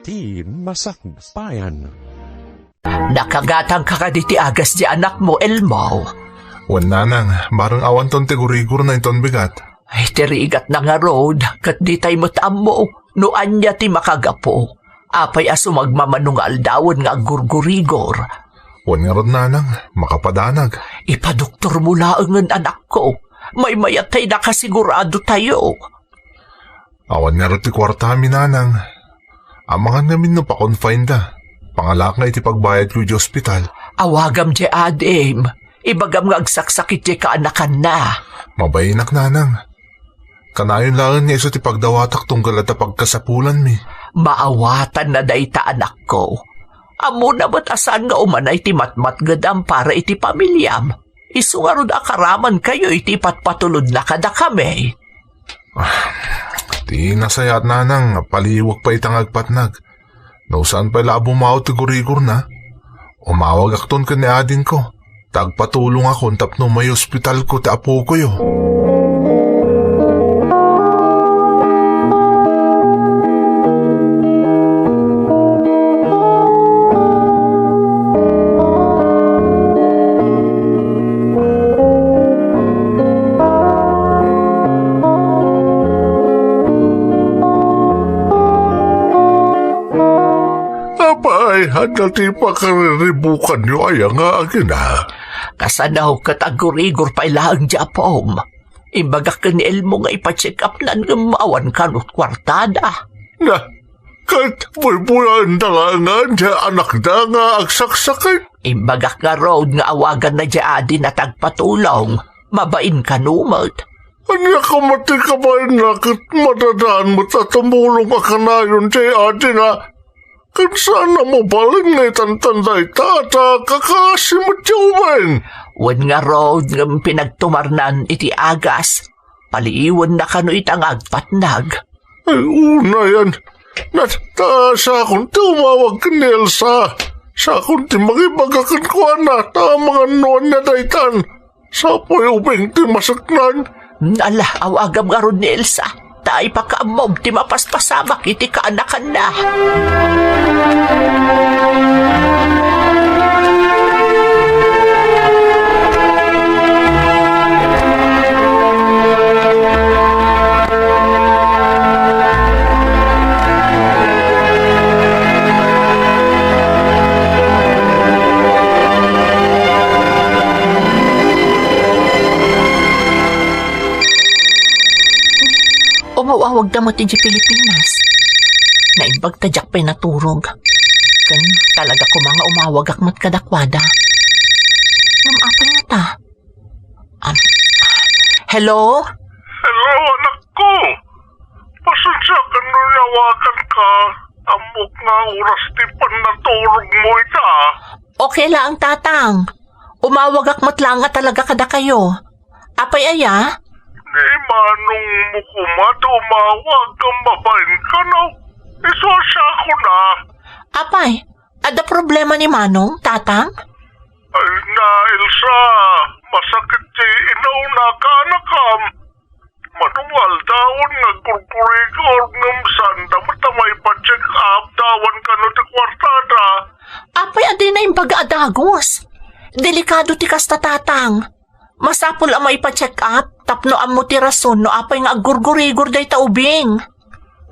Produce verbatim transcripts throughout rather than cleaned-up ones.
Ti Masakbayan. Nakagatangka kadi ti agas ti anakmo, Elmo? Wen, nanang, bareng awanton ti gurigurna inton bigat. Ay, ti rigatna ngarud, ket ditay met ammo no ania ti makagapu. Apay a sumagmamano nga aldawen nga aggurgurigor? Wen ngarud, nanang, makapadanag. Ipadoktormo laengen, anakko. Maymayat tay nakasigurado tayo. Awan ngarud ti kuartami, nanang. Amangan ngamin no pa-confine da. Pangalakna iti pagbayadko iti ospital. Awagam diay adim. Ibagam nga agsaksakit diay kaanakanna. Mabainak, nanang. Kanayon laeng nga isu ti pagdawatak tunggal adda pagkasapulanmi. Maawatanna dayta, anakko. Ammona met a saan nga umanay ti matmatgedam para iti pamiliam. Isu ngarud a karamankayo iti ipatpatulodna kadakami. Ah, ti nasayaat, nanang, paliiwek pay ita nga agpatnag. No saan pay la a bumaw ti gurigorna, umawagakton ken ni adingko, ta agpatulongakon tapno maiospitalko ti apokoyo. Apay, adda ti pakariribukanyo aya nga agina? Kasano ket aggurigor pay laeng ti apom? Imbagak ken ni Elmo nga ipa-check-upnan ngem awan kano kuartada. Na, ket buybuyaenda laengen ti anakda nga agsaksakit? Imbagak ngarud nga awaganna diay adina ta agpatulong. Mabain kano met. Ania koma ti kabainna ket madadaan met a tumulong a kanayon diay adina? Ket saan a mabalin nga itantan dayta ta kakaasi met ti ubing. Wen ngarud ngem pinagtumarnan iti agas, paliiwenna kano ita nga agpatnag. Ay, unayen. Na, ta siakon ti umawag ken ni Elsa. Siakon ti mangibaga kenkuana ta amangan no ania daytan. Sapoy ubing ti maseknan. Ala, awagam ngarud ni Elsa. Ta ipakaammom ti mapaspasamak iti kaanakanna. Umaw-awagda met idiay Pilipinas. Naimbag ta diak pay naturog. Ken talaga koma nga umawagak met kadakuada. Ngem apay ngata? Am, hello? Hello, anakko. Pasensiakan no inawaganka. Ammok nga oras ti pannaturogmo ita. Okay laeng, Tatang. Umawagak met laeng nga talaga kadakayo. Apay aya? Ni manongmo koma ti umawag ngem mabain kano. Isu a siakon a. Apay, adda problema ni Manong, Tatang? Ay na, Elsa, masakit ti inauna a kaanakam. Mano nga aldawen nga agkurkurigor ngem saanda met a maipa-check up ta awan kano ti kuartada. Apay a dina imbaga a dagus? Delikado ti kasta, Tatang. Masapul a maipa-check up tapno ammo ti rason no apay nga aggurgurigor dayta ubing.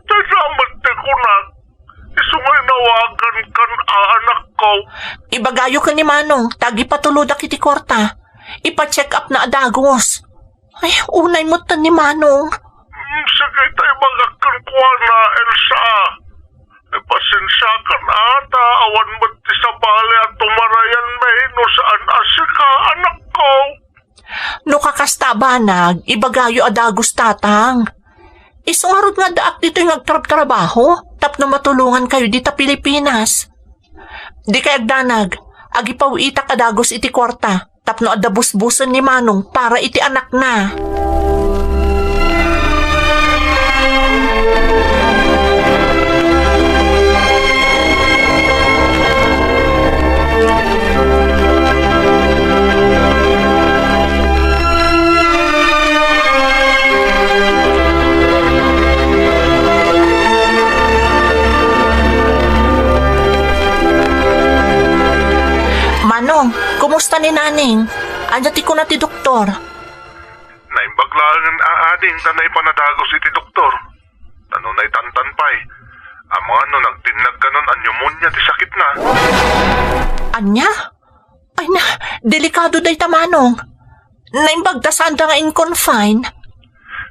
Dayta met ti kunak, isu nga inawagankan a anakko. Ibagayo ken ni Manong ta agipatulodak iti kuarta. Ipa-check up na a dagus. Ay, unay met ni Manong. Mm, sige, ta ibagak kenkuana, Elsa. Ay, pasensiakan a ta awan met ti sabali a tumarayanmi no saan a sika, anakko. No kakasta a banag, ibagayo a dagus, Tatang. Isu ngarud nga addaak ditoy nga agtrabtrabaho tapno matulongankayo dita Pilipinas. Dikay agdanag, agipaw-itak a dagus iti kuarta tapno adda busbusen ni Manong para iti anakna. Ni Naneng, ania ti kuna ti doktor? Naimbag laengen a ading ta naipan a dagus iti doktor. Ta no naitantan pay, amangan no nagtinnag kanon a pneumonia ti sakitna. Ania? Ay na, delikado dayta, Manong. Naimbag ta saanda nga in-confine.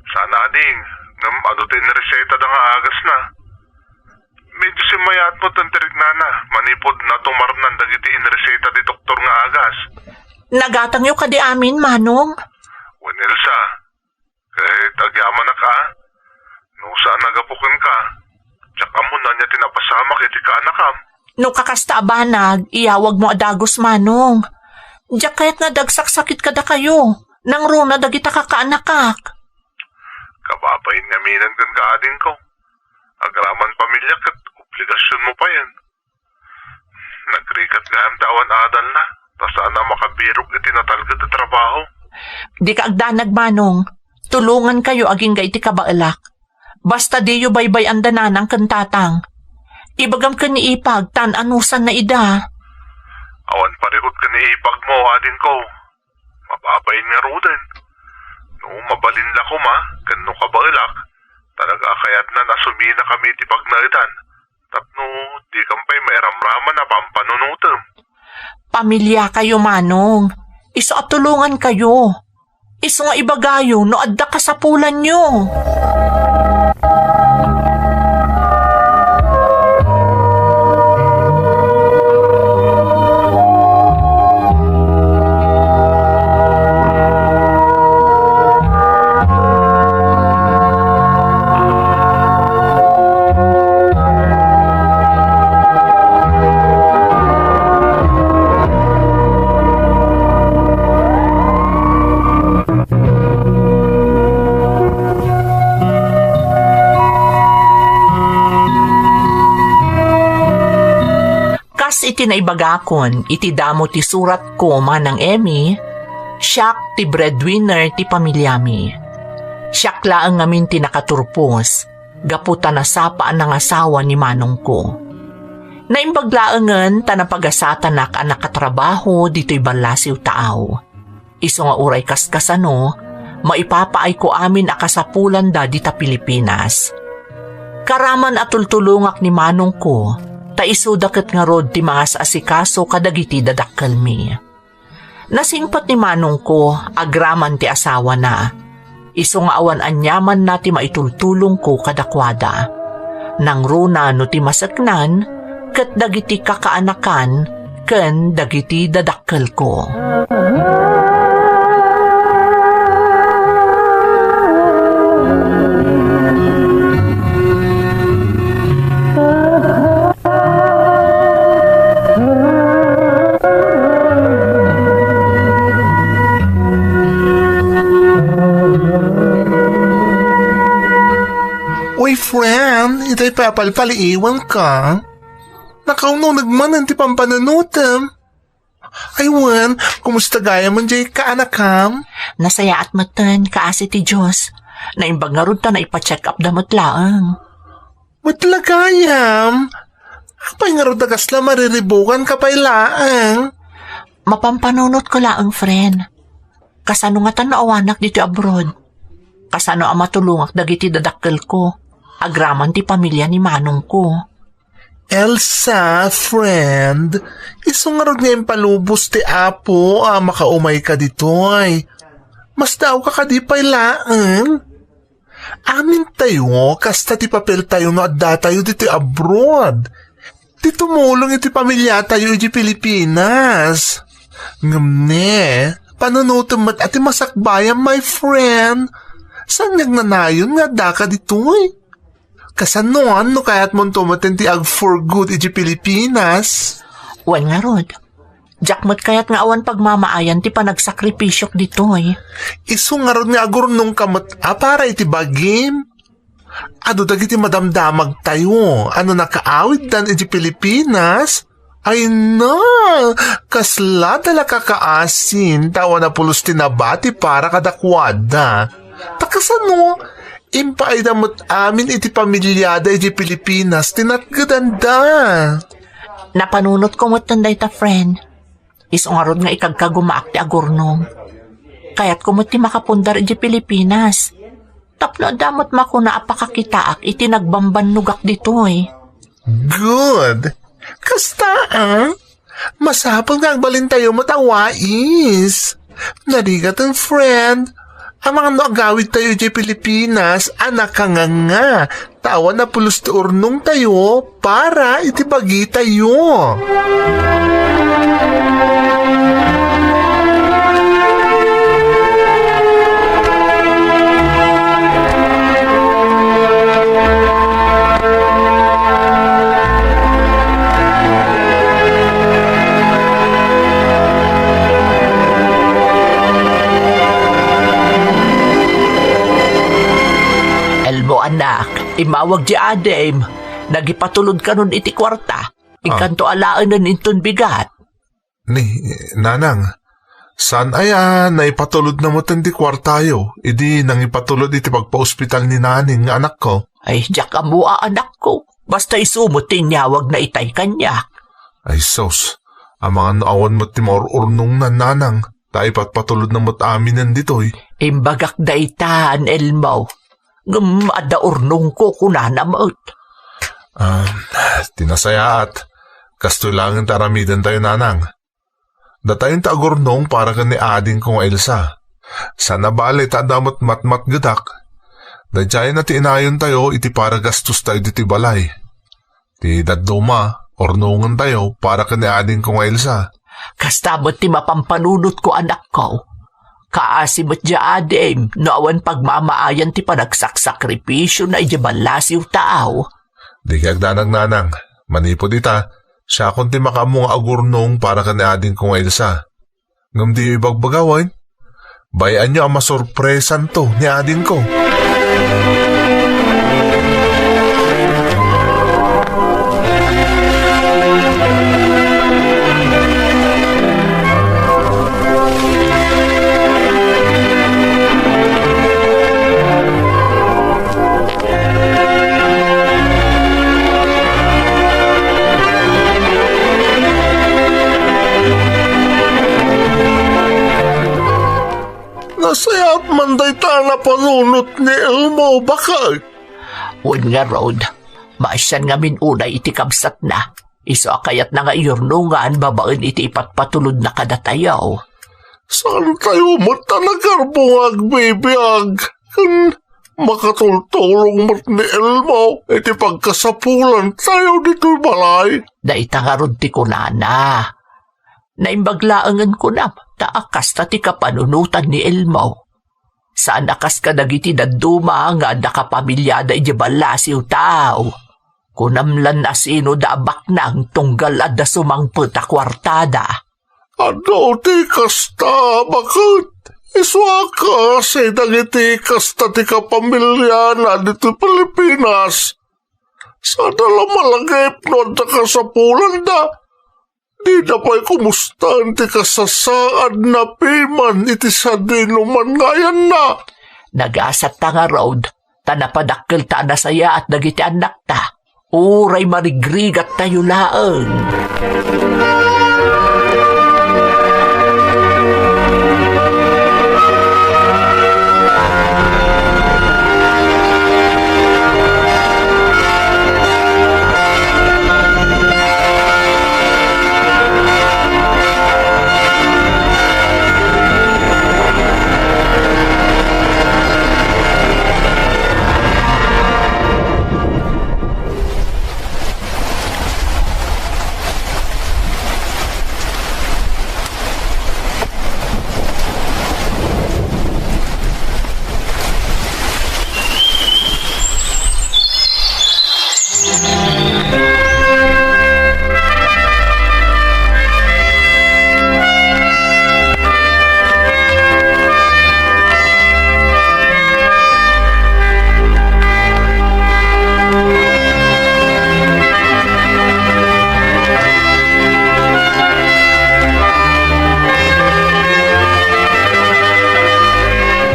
Saan ading, ngem adu ti inresetada nga agasna. Medyo simmayaat met ti riknana manipud natumarnan dagiti inreseta ti doktor nga agas. Nagatangyo kadi amin, Manong? Wen, Elsa, ket agyamanak a, no saan a gapu kenka, diak ammo no ania ti napasamak iti kaanakam. No kakasta a banag, iyawagmo a dagus, Manong. Diak kayat nga adda agsaksakit kadakayo. Nangruna dagita kakaanakak. Kababain nga aminen kenka, adingko. Agraman pamilya ket obligasionmo payen. Nagrigat gayam ta awan adalna, ta saan a makabirok iti natalged a trabaho. Dika agdanag, Manong. Tulongankayo agingga iti kabaelak. Basta diyo baybay-an da nanang ken tatang. Ibagam ken ni Ipag tan anusanna ida. Awan parikut ken ni Ipagmo, adingko. Mababain ngaruden. No, mabalin la koma, ken no kabaelak, talaga a kayatnan a suminakami iti pagnaedan, tapno dikam pay mairamraman a pampanunotem. Pamiliakayo, Manong. Isu a tulongankayo. Isu nga ibagayo no adda kasapulanyo. Kas iti naibagakon iti damo ti suratko, Manang Emmy, siak ti breadwinner ti pamiliami. Siak laeng ngamin ti nakaturpos gapu ta nasapa a nangasawa ni manongko. Naimbag laengen ta napagasatanak a nakatrabaho ditoy ballasiw taaw. Isu nga uray kaskasano, maipapaayko amin a kasapulanda dita Pilipinas. Karaman a tultulongak ni manongko, ta isuda ket ngarud ti mangas-asikaso kadagiti dadakkelmi. Nasingpet ni manongko agraman ti asawana. Isu nga awan aniamanna ti maitultulongko kadakuada. Nangruna no ti maseknan, ket dagiti kakaanakan ken dagiti dadakkelko. Uy, friend, itay papalpaliiwanka. Nakaununeg manen ti pampanunotem. Ay wen, kumusta gayam diay kaanakam? Nasayaat metten, kaasi ti Dios. Naimbag ngarud ta naipa-check up da met laeng. Met la gayam? Apay ngarud a kasla mariribukanka pay laeng? Mapampanunotko laeng, friend. Kasano ngatan no awanak ditoy abroad? Kasano a matulongak dagiti dadakkelko? Agraman ti pamilia ni manongko. Elsa, friend, isu ngarud nga impalubos ti Apo a makaumayka ditoy. Masdaawka kadi pay laeng? Amintayo, kasta ti papeltayo no addatayo ditoy abroad. Ti tumulong iti pamiliatayo iti Pilipinas. Ngem ne, panunotem met a ti masakbayam, my friend. Saan nga agnanayon nga addaka ditoy? Kasanoan no kayatmonto met ti ag for good iti Pilipinas? Wen ngarud, diak met kayat nga awan pagmamaayan ti panagsakripisyok ditoy. Isu ngarud nga agurnongka met a para iti bagim. Adu dagiti madamdamagtayo a no nakaawiddan iti Pilipinas, ay na, kasla da la kakaasin ta awan a pulos ti nabati para kadakuada. Ta kasano, impaayda met amin iti pamiliada iti Pilipinas ti natgedanda. Napanunotko met dayta, friend. Isu ngarud nga ikagkagumaak ti agurnong. Kayatko met ti makapundar idiay Pilipinas. Tapno adda met makuna a pakakitaak iti nagbambannogak ditoy. Good! Kasta, ah? Masapul nga agbalintayo met a wais. Narigat, friend. Amangan no agawidtayo idiay Pilipinas a nakanganga, ta awan a pulos ti urnongtayo para iti bagitayo. Elmo, anak, immawag ti adim. Nagipatulod kanon iti kuarta. Ah. Inkanto alaenen inton bigat. Ni, Nanang, saan aya naipatulod na met ti kuartayo, idi nangipatulod iti pagpaospital ni Naning nga anakko? Ay, diak ammo a anakko. Basta isu met ti inyawagna itay kaniak. Ay, sus, amangan no awan met ti maur-urnongnan, Nanang, ta ipatpatulod na met aminen ditoy. Imbagak daytan, Elmo. Ngem adda urnongko, kunana met. Ah, ti nasayaat, kastoy laeng ti aramidentayo, Nanang. Datayon ti agurnong para ken ni adingko nga Elsa. Saan a bale ta adda met matmatgedak. Daydiayen a ti inayontayo iti para gastostayo ditoy balay. Ti dadduma, urnongentayo para ken ni adingko nga Elsa. Kasta met ti mapampanunotko, anakko. Kaasi met diay adim no awan pagmamaayan ti panagsaksakripisio na idiay ballasiw taaw. Dika agdanag, Nanang. Manipud ita, siakon ti makaammo nga agurnong para ken ni adingko nga Elsa. Ngem diyo ibagbaga, wen? Bay-anyo a masurpresanto ni adingko. Nasayaat man dayta a napanunot ni Elmo, baket. Wen ngarud, maasian ngamin unay iti kabsatna. Isu a kayatna nga iyurnongan babaen iti ipatpatulodna kadatayo. Saantayo met a nagkarbong nga agbibiag ken makatultulong met ni Elmo iti pagkasapulantayo ditoy balay. Dayta ngarud ti kunana. Naimbag laengen kunam, ta a kasta ti kapanunotan ni Elmo. Saan a kas kadagiti dadduma nga adda kapamiliada idiay ballasiw taaw. Kunam lan a sinoda a baknang tunggal adda sumangpet a kuartada. Adu ti kasta, baket. Isu a kas dagiti kasta ti kapamiliana ditoy Pilipinas. Sada la malagip no adda kasapulanda. Dida pay kumustan ti kasasaadna piman iti sadinoman nga ayanna. Nagasatta ngarud, ta napadakkelta a nasayaat dagiti annakta. Uray marigrigattayo laeng.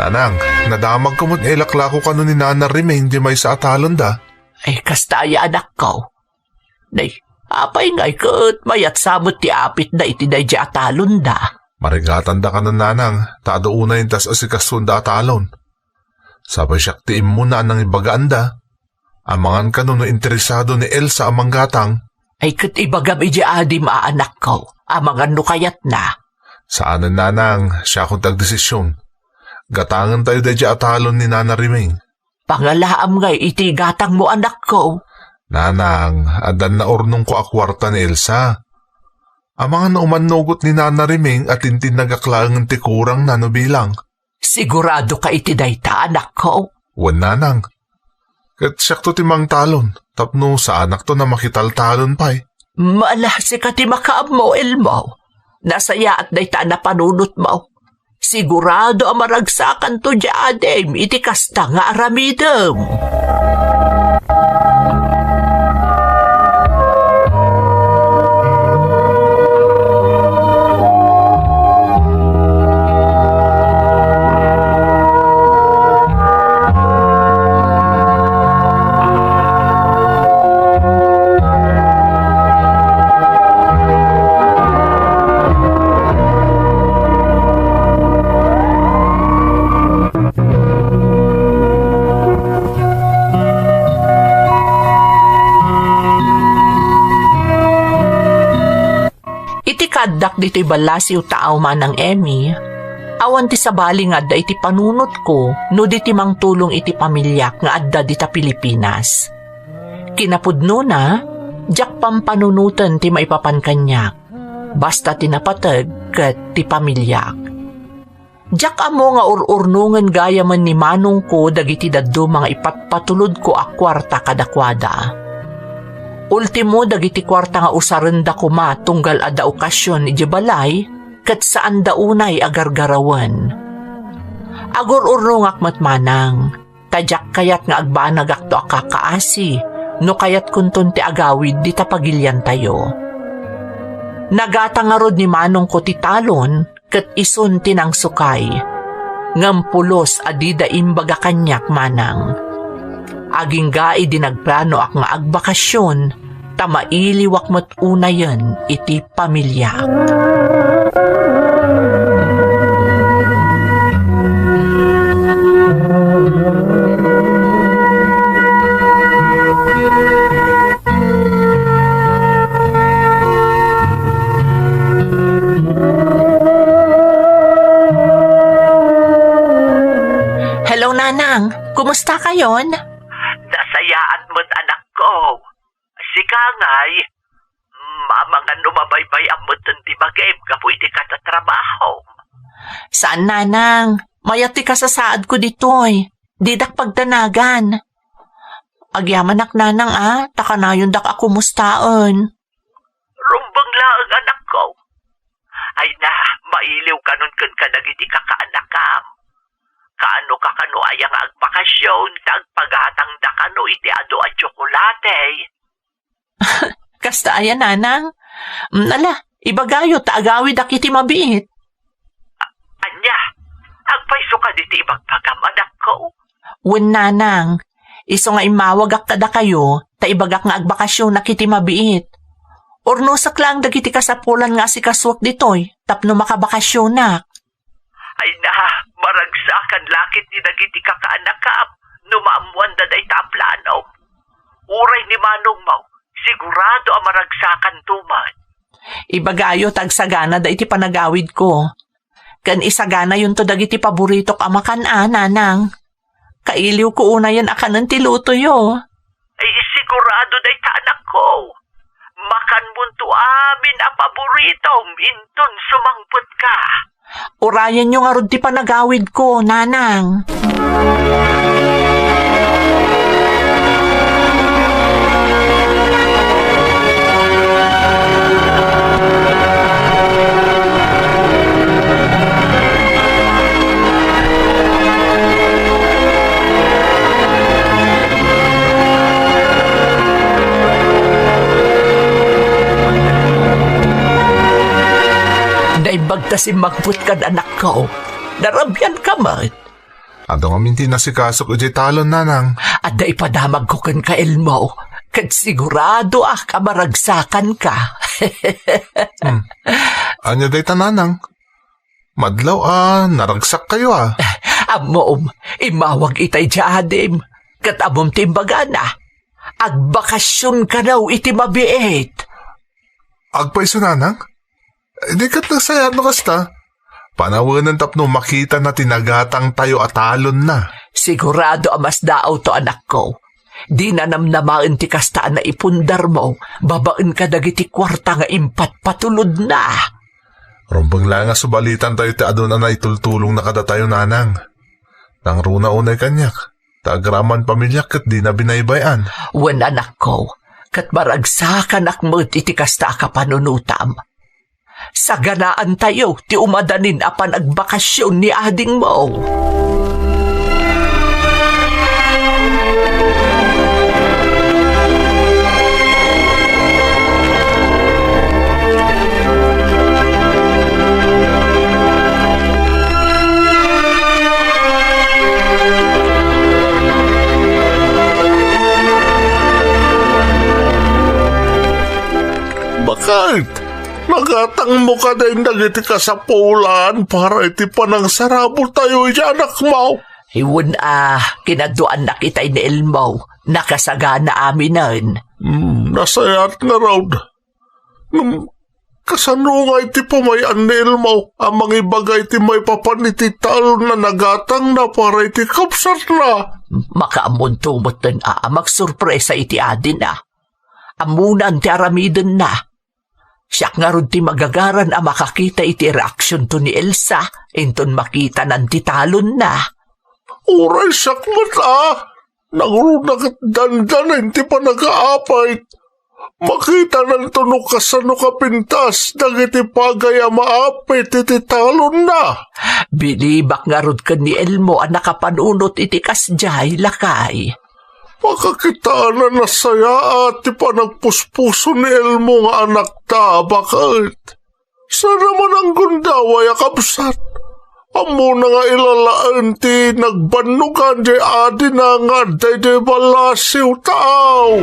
Nanang, nadamagko met nga ilaklako kano ni Nana Rimeng diay maysa a talonda. Ay, kasta aya, anakko. Nay, Apay ngay ket mayat sa met ti apitda iti daydi a talonda? Marigatanda kanan nanang, ta adu unay ti as-asikasuanda a talon. Sapay siak ti immuna a nangibagaanda. Amangan kano no interesado ni Elsa a manggatang? Ay ket ibagam iti adim a anakko, amangan no kayatna. Saanen, nanang, siakon ti agdesisyon. Gatangentayo daydi a talon ni Nana Riming. Pangalaam ngay iti gatangmo, anakko. Nanang, addan naurnongko a kuarta ni Elsa. Amangan no umannugot ni Nana Riming a tintinnagak laengen ti kurangna no bilang. Sigurado ka iti dayta, anakko? Wen, nanang. Ket siakto ti mangtalon, tapno saanakto a makitaltalon pay. Mala, sika ti makaammo, Elmo. Nasayaat dayta a napanunotmo. Sigurado a maragsakanto ti adim iti kasta nga aramidem. Iti kaaddak ditoy ballasiw taaw, Manang Emmy, awan ti sabali nga adda iti panunotko no di ti mangtulong iti pamiliak nga adda dita Pilipinas. Kinapudnona, diak pampanunoten ti maipapan kaniak, basta ti napateg ket ti pamiliak. Diak ammo nga ur-urnongen gayamen ni manongko dagiti dadduma nga ipatpatulodko a kuarta kadakuada. Ultimo, dagiti kuarta nga usarenda koma tunggal adda okasion idiay balay ket saanda unay a gargarawen. Agur-urnongak met, manang, ta diak kayat nga agbanagakto a kakaasi no kayatkonton ti agawid dita pagiliantayo. Nagatang ngarud ni manongko ti talon ket isun ti nangsukay. Ngem pulos a dida imbaga kaniak, manang. Agingga idi nagplanoak nga agbakasion, ta mailiwak met unayen iti pamiliak. Hello, Nanang. Kumusta kayon? Nasayaat met, anakko. Sika ngay, amangan no mabaybay-am metten ti bagim gapu iti katatrabahom. Saan, Nanang. Mayat ti kasasaadko ditoy. Didak pagdanagan. Agyamanak, Nanang, a, ta kanayondak a kumustaen. Rumbeng laeng, anakko. Ay na, mailiw kanon ken kadagiti kakaanakam. Kaano ka kano aya nga agbakasion ta agpagatangda kano iti adu a tsokolate? Kasta aya, Nanang? Mm, ala, ibagayo ta agawidak iti mabiit. A-, ania? Agpayso kadi ti ibagbagam, anakko? Wen, Nanang. Isu nga immawagak kadakayo, ta ibagak nga agbakasionak iti mabiit. Urnosek laeng dagiti kasapulan nga asikasuek ditoy tapno makabakasionak. Ay na, maragsakan la ketdi dagiti kakaanakam no maammoanda dayta a planom. Uray ni manongmo, sigurado a maragsakanto met. Ibagayo ta agsaganada iti panagawidko. Ken isaganayonto dagiti paboritok a makan a, Nanang. Kailiwko unayen a kanen ti lutoyo. Ay, sigurado dayta, anakko. Makanmonto amin a paboritom inton sumangpetka. Urayenyo ngarud ti panagawidko, Nanang. Naimbag ta simmangpet kad anakko. Narabian ka met. Adu ngamin ti nasikasok idiay talon, Nanang. Adda ipadamagko kenka, Elmo. ket siguradoak a maragsakanka. Hmm. Ania dayta, nanang? Madlaw a naragsak kayo, a. Ammom, immawag itay diay adim, ket ammom ti imbagana. Agbakasyon kano iti mabiit. Agpayso, nanang? Di ket nasayaat no kasta. Panawen tapno makitana ti nagatangtayo a talonna. Sigurado a masdaawto, anakko. Dina namnamaen ti kasta a naipundarmo babaen kadagiti kuarta nga impatpatulodna. Rumbeng laeng a subalitantayo ti adun a naitultulongna kadatayo, nanang. Nangruna unay kaniak, ta agraman pamiliak ket dina binaybay-an. Wen, anakko, ket maragsakanak met iti kasta a kapanunotam. Saganaantayo ti umadanin a panagbakasyon ni adingmo. Bakit? Nagatangmo kadi dagiti kasapulan para iti panangsarabultayo iti anakmo? Wen a, kinaduanak itay ni Elmo. Nakasagana aminen. Hmm, nasayaat ngarud. Ngem, kasano nga iti pamay-an ni Elmo a mangibaga iti maipapan iti talon a nagatangna para iti kabsatna? Makaammonto metten a, a magsurpresa iti adina. Ammonan ti aramidenna. Siak ngarud ti magagaran a makakita iti reaksionto ni Elsa inton makitanan ti talonna. Uray siak met a, nangruna ket dandanin ti panagaapit. Makitananto no kasano kapintas dagiti pagay a maapit iti talonna. Bilibak ngarud ken ni Elmo a nakapanunot iti kasdiay, lakay. Pakakitaen a nasayaat ti panagpuspuso ni Elmo nga anakta, baket. Saan a mananggundaway a kabsat. Ammona nga ilalaen ti nagbannogan diay adina nga adda idiay ballasiw, taaw.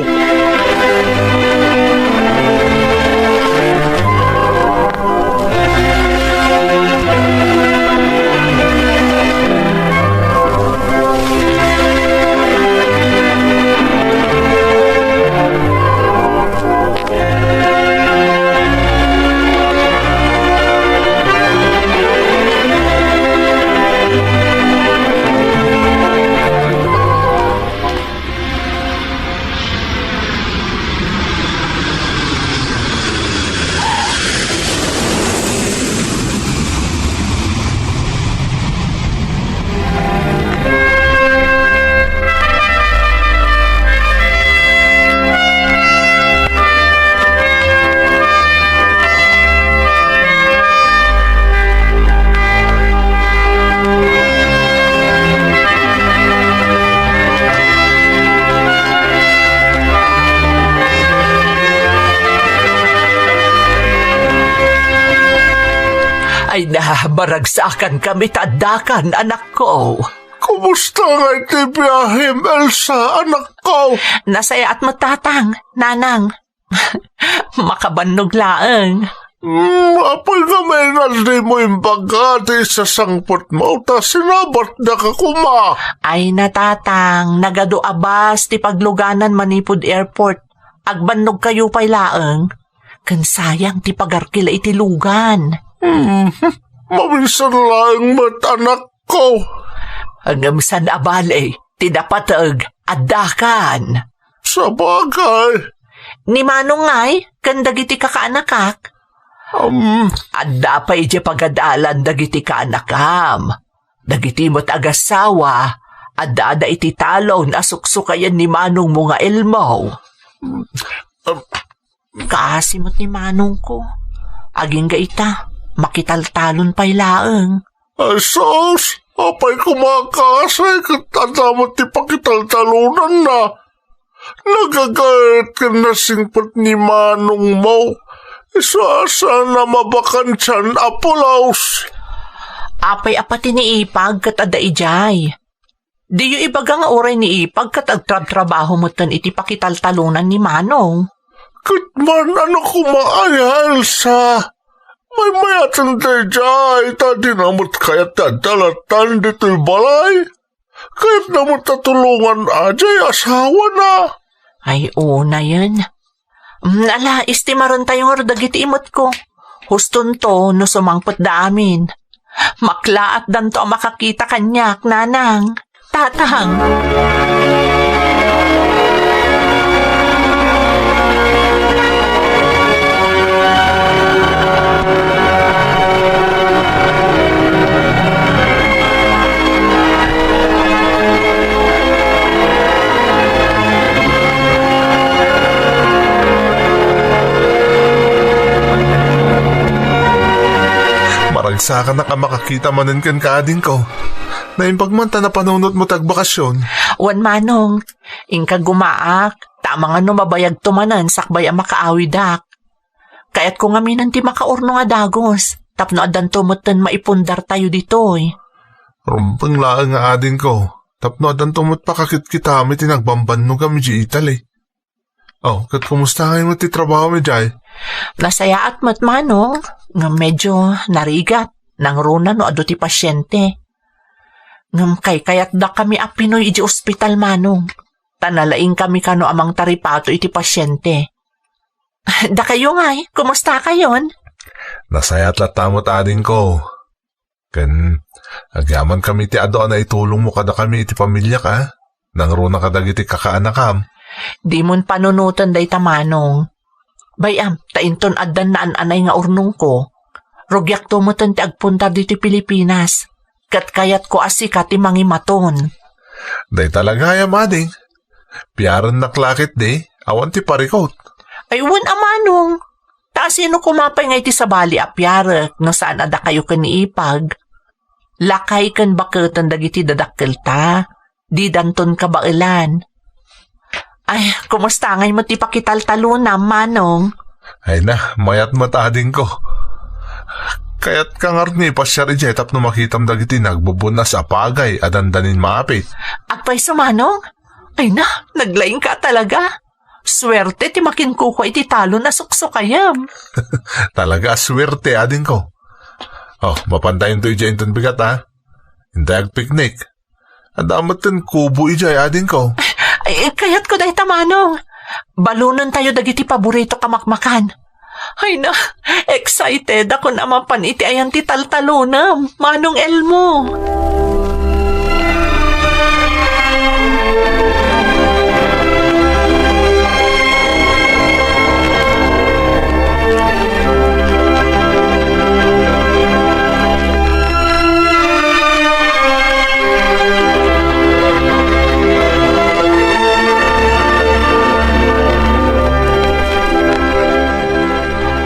Ay na, maragsakan kami ta addakan, anakko. Kumusta nga iti biahem, Elsa, anakko? Nasayaat met, tatang, nanang. Makabannog laeng. Hmm, apay ngamin a dimo imbaga ti isasangpetmo ta sinabatdaka koma? Ay na, tatang, nagadu a bus ti pagluganan manipud airport. Agbannogkayo pay laeng. Ken sayang ti pagarkila iti lugan. Hmm, maminsan laeng met, anakko. Ngem saan a bale, ti napateg, addakan. Sabagay. Ni Manong ngay, ken dagiti kakaanakak? Um. Adda pay idiay pagadalan dagiti kaanakam. Dagiti met agassawa, adda-ada iti talon a suksukayen ni manongmo nga Elmo. Um. Kaasi met ni manongko. Agingga ita, makitaltalon pay laeng. Ay, sus! Apay koma a kaasi ket adda met ti pakitaltalonanna? Nagagayat ken nasingpet ni manongmo. Isu a saan a mabakansian a pulos. Apay a pati ni Ipag ket adda idiay? Diyo ibaga nga uray ni Ipag ket agtrabtrabaho metten iti pakitaltalonan ni Manong. Ket man, ano koma aya, Elsa? Maymayaten daydiay, ta dina met kayat ti adda lattan ditoy balay. Kayatna met a tulongan a diay asawana. Ay, unayen. Mm, ala, estimarentayo ngarud dagiti imetko. Hustonto no sumangpetda amin. Maklaatdanto a makakita kaniak, nanang. Tatang. Maragsakanak a makakita manen kenka, adingko. Naimbag man ta napanunotmo ti agbakasyon. Wen, Manong, inka gumaak, ta amangan no mabayagto manen sakbay a makaawidak. Kayatko ngamin ti makaurnong a dagus, tapno addanto metten maipundartayo ditoy. Rumbeng laeng nga adingko, tapno addanto met pakakitkitaam iti nagbambannogam idiay Italy. Oh, ket kumusta ngay met ti trabahom idiay? Nasayaat met, Manong, ngem medyo narigat, nangruna no adu ti pasiente. Ngem kaykayatdakami a pinuy idiay ospital, Manong, ta nalaingkami kano a mangtaripato iti pasiente. Dakayo ngay, kumustakayon? Nasayaat latta met, adingko. Ken agyamankami iti adu a naitulongmo kadakami iti pamiliak, a? Nangruna kadagiti kakaanakam. Dimon panunoten dayta, Manong. Bay-am, ta inton addan naan-anay nga urnongko, rugiakto metten ti agpundar ditoy Pilipinas, ket kayatko a sika ti mangimaton. Dayta la gayam, ading. Piarennak la ketdi, awan ti parikut. Ay, wen a, Manong. Ta sino koma pay nga iti sabali a piarek no saan a dakayo ken ni Ipag? Lakay ken baketen dagiti dadakkelta. Didanton kabaelan. Ay, kumusta ngay met ti pakitaltalonam, Manong? Ay na, mayat met, adingko. Kayatka ngarud nga ipasiar idiay tapno makitam dagiti nagbubun-as a pagay a dandanin maapit. Agpayso, Manong? Ay na, naglaingka talaga. Suerte ti makinkukua iti talon a suksukayam. Talaga a suerte, adingko. Oh, mapantayonto idiay inton bigat, a? Intay agpiknik. Adda metten kubo idiay, adingko. Ay, kayatko dayta, Manong. Balonentayo dagiti paborito a makmakan. Ay na, excited ako a mapan iti ayan ti taltalonam, Manong Elmo.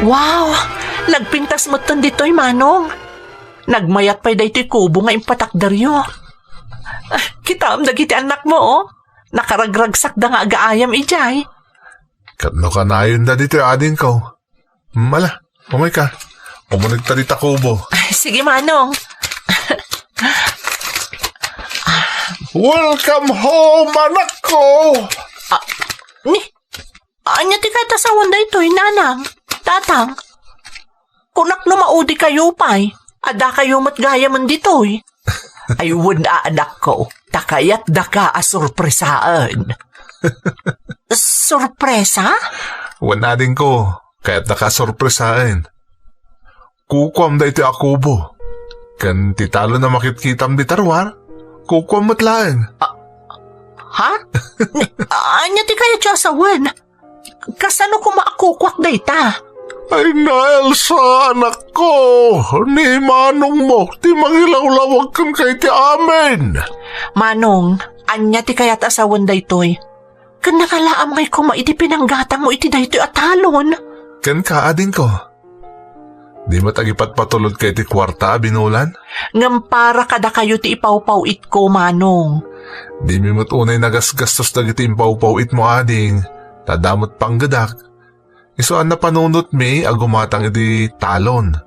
Wow! Nagpintas metten ditoy, Manong. Nagmayat pay daytoy kubo nga impatakderyo. Ah, kitaem dagiti annakmo, oh. Nakaragragsakda nga agaayam idiay. Ket no kanayonda ditoy, adingko. Mala, umayka. Umunegta dita kubo. Ay, sige, Manong. Welcome home, anakko! Ah, ni, ania ti kayat a sawen daytoy, Nanang? Tatang? Kunak no maudi kayo pay, adda kayo met gayamen ditoy. Ay, wen a, anakko, ta kayatdaka a sorpresaen. Sorpresa? Wen, adingko, kayatdaka a sorpresaen. Kukuam daytoy a kubo. Ken ti talon a makitkitam dita ruar, kukuam met laeng. Ah, ha? Ni, ania ti kayatyo a sawen? Kasano koma a kukuak dayta? Ay na, Elsa, anakko, ni manongmo ti mangilawlawag kenka iti amin. Manong, ania ti kayat a sawen daytoy? Ken nakalaam ngay koma iti pinanggatangmo iti daytoy a talon. Kenka, adingko. Di met agipatpatulodka iti kuarta a binulan? Ngem para kadakayo ti ipawpaw-itko, Manong. Dimi met unay nagasgastos dagiti impawpaw-itmo, ading, ta adda met panggedak. Isu a napanunotmi a gumatang iti talon.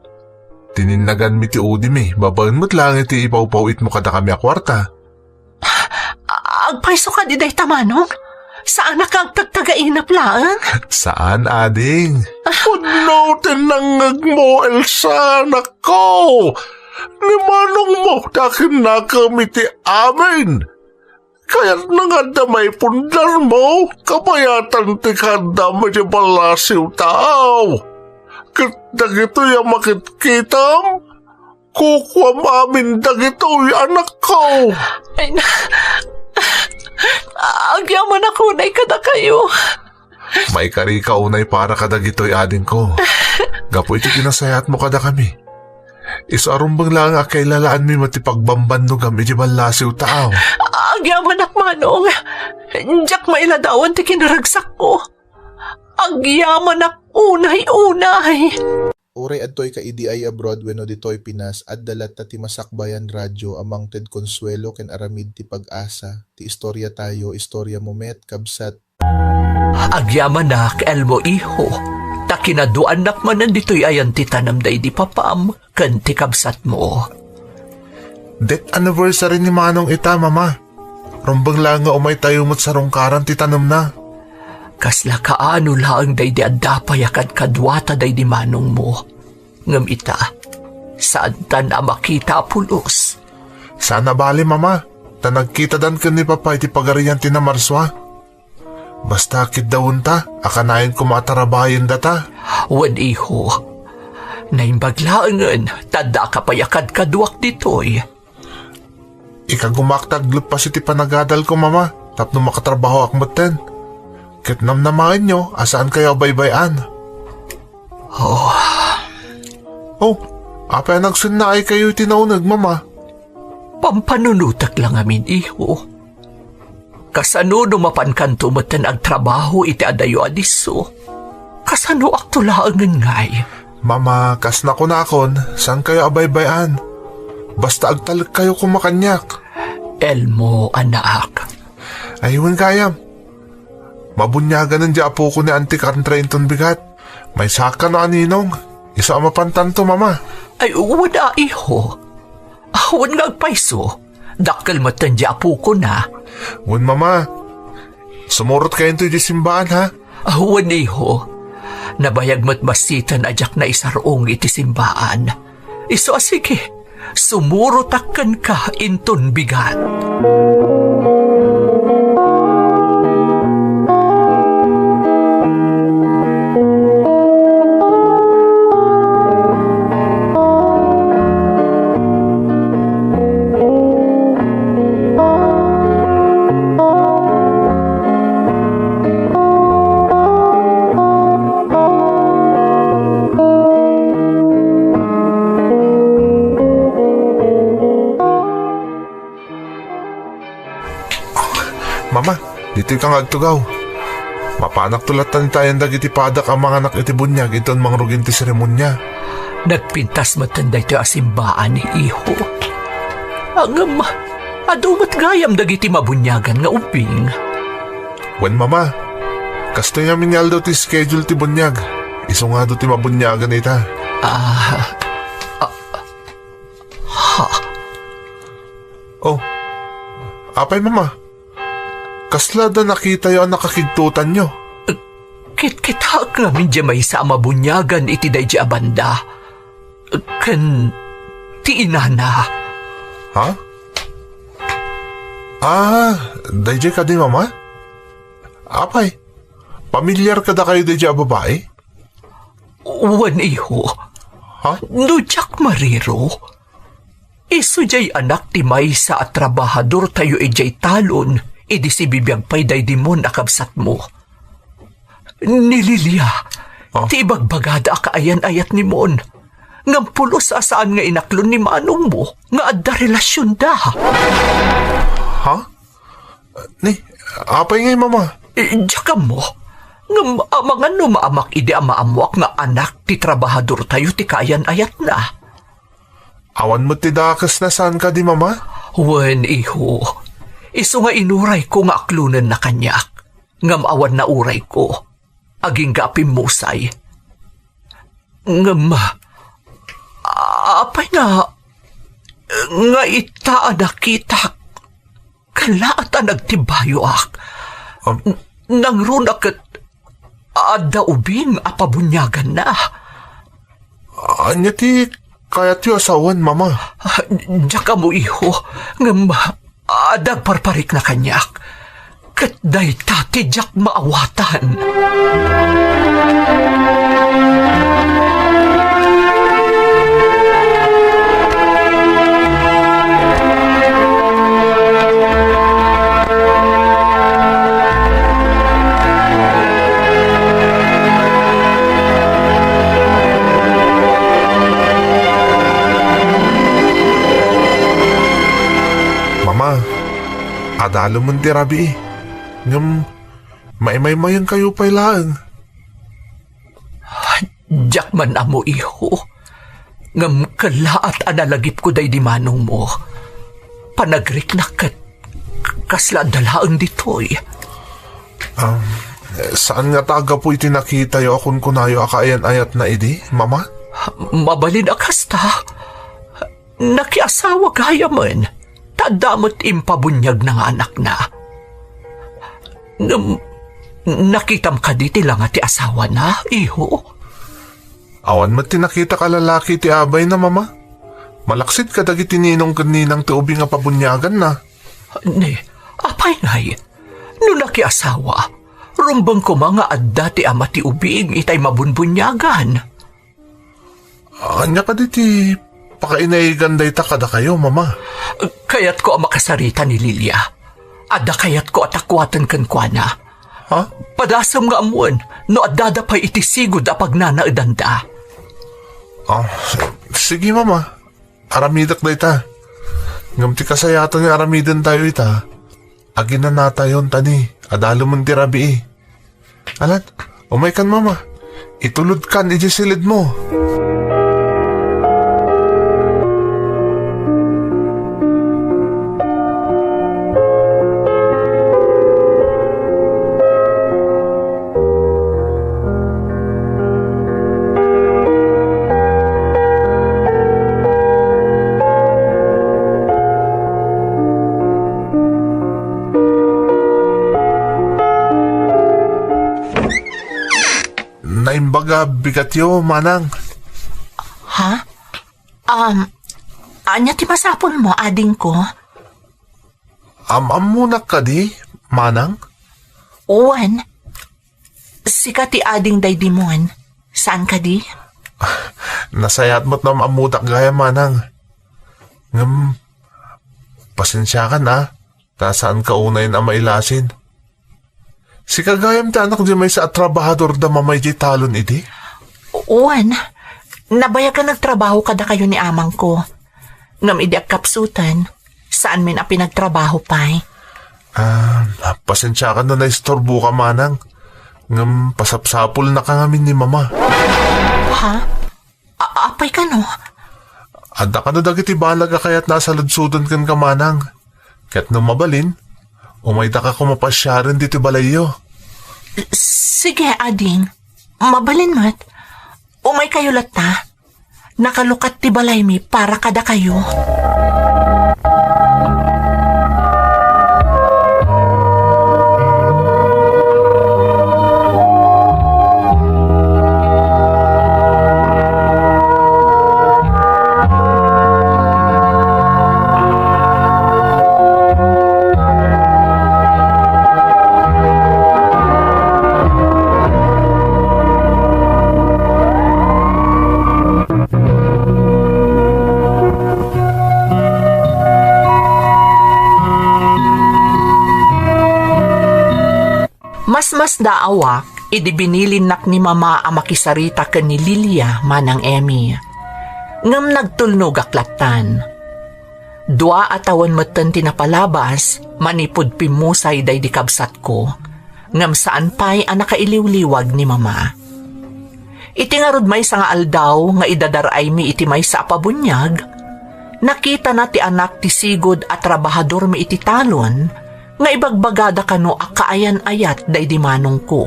Tininnaganmi ti udimi babaen met laeng iti ipawpaw-itmo kadakami a kuarta. Agpayso kadi dayta, Manong? Saanak nga agtagtagainep laeng? Saan, ading. Pudno ti nangngegmo, Elsa, anakko. Ni manongmo ti akinnakem iti amin. Kayatna nga adda maipundarmo, kabayatan ti kaaddam iti ballasiw taaw. Ket dagitoy a makitkitam, kukuam amin dagitoy, anakko. Ay na, agyamanak unay kadakayo. Maikarika unay para kadagitoy, adingko. Gapu iti kinasayatmo kadakami. Isu a rumbeng laeng a kailalaanmi met ti pagbambannogam iti ballasiw taaw. Agyamanak, Manong. Diak mailadawan ti kinaragsakko. Agyamanak unay-unay. Uray adtoyka idi ay abroad wenno ditoy Pinas, adda latta ti masakbayan radyo a mangted konsuelo ken aramid ti pag-asa. Ti istoriatayo, istoriamo met, kabsat. Agyamanak, Elmo, iho, ta kinaduanak manen ditoy ayan ti tanem daydi papam ken ti kabsatmo. Death anniversary ni Manong ita, Mama. Rumbeng laeng nga umaytayo met sarungkaran ti tanemna. Kasla kaano laeng daydi adda pay a kadkaduata daydi manongmo. Ngem ita, saantan a makita a pulos. Saan a bale, Mama, ta nagkitadan ken ni Papa iti Pagarian ti Namarsua. Basta kiddawenta a kanayon koma a tarabayen data. Wen, iho. Naimbag laengen, ta addaka pay a kadkaduak ditoy. Ikagumaak ti agleppas iti panagadalko, Mama, tapno makatrabahoak metten. Ket namnamaenyo a saankayo a baybay-an. Oh. Oh, apay a nagsennaaykayo iti nauneg, Mama? Pampanunotek la ngamin, iho. Kasano no mapankanto metten agtrabaho iti adayo a disso? Kasanoakto laengen ngay? Mama, kas nakunakon, saankayo a baybay-an. Basta agtalekkayo koma kaniak. Elmo, anak. Ay, wen gayam. Mabuniaganen di apoko ni Auntie Kantra inton bigat. Maysaka no aninong. Isu a mapantanto, Mama. Ay, wen a, iho. Awan nga agpayso. Dakkel metten di apokona. Wen, Mama. Sumurot kayonto iti simbaan, ha? Awan, iho. Nabayag met bassiten a diak naisar-ong iti simbaan. Isu a sige, sumurotak kenka inton bigat. Mama, ditoy ka nga agtugaw. Mapanakto latta ni tayan dagiti padak a manganak iti buniag inton mangrugin ti seremonia. Nagpintas metten daytoy a simbaan, iho. Ngem, adu met gayam dagiti mabuniagan nga ubbing. Wen, Mama. Kastoy ngamin nga aldaw ti schedule ti buniag. Isu nga adu ti mabuniagan ita. Ah, ah, ha? Oh, apay, Mama? Kasla da nakitayo a nakakigtotanyo? Kitkitaak ngamin diay maysa a mabuniagan iti daydi a banda. Ken ti inana. Ha? Ah, daydi kadi, Mama? Apay, pamilyar kadakayo daydi a babai? Wen, iho. Ha? No diak mariro, isu diay anak ti maysa a trabahadortayo idiay Talon idi sibibiag pay daydi mon a kabsatmo. Ni Lilia, ah, ti ibagbagada a kaayan-ayat ni Mon. Ngem pulos a saan nga inaklon ni manongmo nga adda relasionda. Ha? Ni, apay ngay, Mama? Eh, diak ammo. Ngem amangan no maamak idi a maammoak nga anak ti trabahadortayo ti kaayan-ayatna. Awan met ti dakesna saan kadi, Mama? Wen, iho. Isu nga inurayko nga aklonenna kaniak. Ngem awan naurayko. Agingga a pimmusay. Ngem, apay nga, nga ita a nakitak, laat a nagtimbayoak. Am- N-, nangrunak ket adda ubing a pabuniaganna. Ania ti kayatyo a sawen, Mama? Ah, diak ammo, iho, ngem adda agparparikna kaniak. Ket dayta ti diak maawatan. Mama, adalemen ti rabii. Ngem, maimaymayenkayo pay laeng. Diak man ammo, iho. Ngem kellaat a nalagipko daydi manongmo. Panagriknak ket kasla adda laeng ditoy. Um, saan ngata a gapu iti nakitayo a kunkunayo a kaayan-ayatna idi, Mama? Mabalin a kasta. Nakiasawa gayamen, ta adda met impabuniagna nga anakna. Ngem, nakitam kadi ti langa ti asawana, iho? Awan met ti nakitak a lalaki ti abayna, Mama. Malaksid kadagiti ninong ken ninang ti ubing a pabuniaganna. Ne, apay ngay? No nakiasawa, rumbeng koma nga adda ti ama ti ubing itay mabunbuniagan. Ania kadi ti pakainaigan dayta kadakayo, Mama? Kayatko a makasarita ni Lilia. Adda kayatko a takuaten kenkuana. Ha? Padasem nga ammoen no addada pay iti sigud a pagnanaedanda. Ah, sige, Mama. Aramidek dayta. Ngem ti kasayatan nga aramidentayo ita, aginanatayon ta ni, adalemen ti rabii. Alan, umaykan, Mama. Itulodkan idiay silidmo. Naimbag a bigatyo, Manang. Ha? Um, ania ti masapulmo, adingko? Am-ammonak kadi, Manang? Wen, sika ti ading daydi Mon. Saan kadi? Nasayaat met no am-ammodak gayam, Manang. Ngem, pasensiakan, a. Ta saanka unayen a mailasin. Sika gayam ti anak di maysa a trabahador da Mama idiay talon idi? Wen, nabayag a nagtrabaho kadakayo ni amangko. Ngem idi agkapsuten, saanmin a pinagtrabaho pay. Ah, pasensiakan no naisturboka, Manang. Ngem pasapsapulnaka ngamin ni Mama. Ha? A-, apay kano? Adda kano dagiti banag a kayatna a saludsoden kenka, Manang. Ket no mabalin, umaydaka koma pasiaren ditoy balayyo. Sige, ading. Mabalin met. Umaykayo latta. Nakalukat ti balaymi para kadakayo. Masmasdaawak idi binilinnak ni Mama a makisarita ken ni Lilia, Manang Emmy. Ngem nagtulnogak lattan. Dua a tawen metten ti napalabas manipud pimmusay daydi kabsatko, ngem saan pay a nakailiwliwag ni Mama. Iti ngarud maysa nga aldaw nga idadar-aymi iti maysa a pabuniag, nakitana ti anak ti sigud a trabahadormi iti talon nga ibagbagada kano a kaayan-ayat daydi manongko.